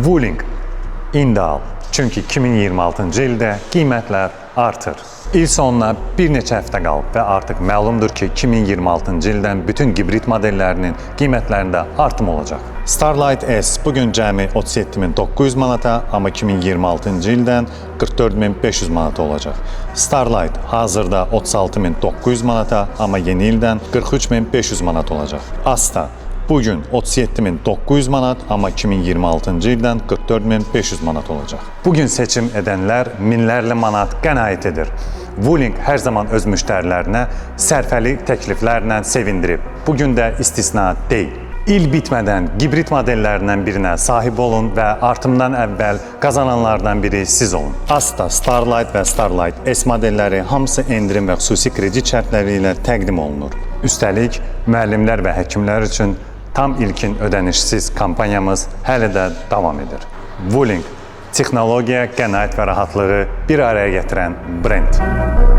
Wuling indi al. Çünki 2026-cı ildə qiymətlər artır. İl sonuna bir neçə həftə qalıb və artıq məlumdur ki, 2026-cı ildən bütün gibrid modellərinin qiymətlərində artım olacaq. Starlight S bu gün cəmi 37.900 manata, amma 2026-cı ildən 44.500 manata olacaq. Starlight hazırda 36.900 manata, amma yeni ildən 43.500 manat olacaq. Asta bu gün 37.900 manat, amma 2026-cı ildən 44.500 manat olacaq. Bu gün seçim edənlər minlərlə manat qənaət edir. Wuling hər zaman öz müştərilərinə sərfəli təkliflərlə sevindirib. Bu gün də istisna deyil. İl bitmədən gibrid modellərindən birinə sahib olun və artımdan əvvəl qazananlardan biri siz olun. Asta, Starlight və Starlight S modelləri hamısı endirim və xüsusi kredit şərtləri ilə təqdim olunur. Üstəlik, müəllimlər və həkimlər üçün tam ilkin ödənişsiz kampaniyamız hələ də davam edir. Wuling texnologiya, qənaət və rahatlığı bir araya gətirən brend.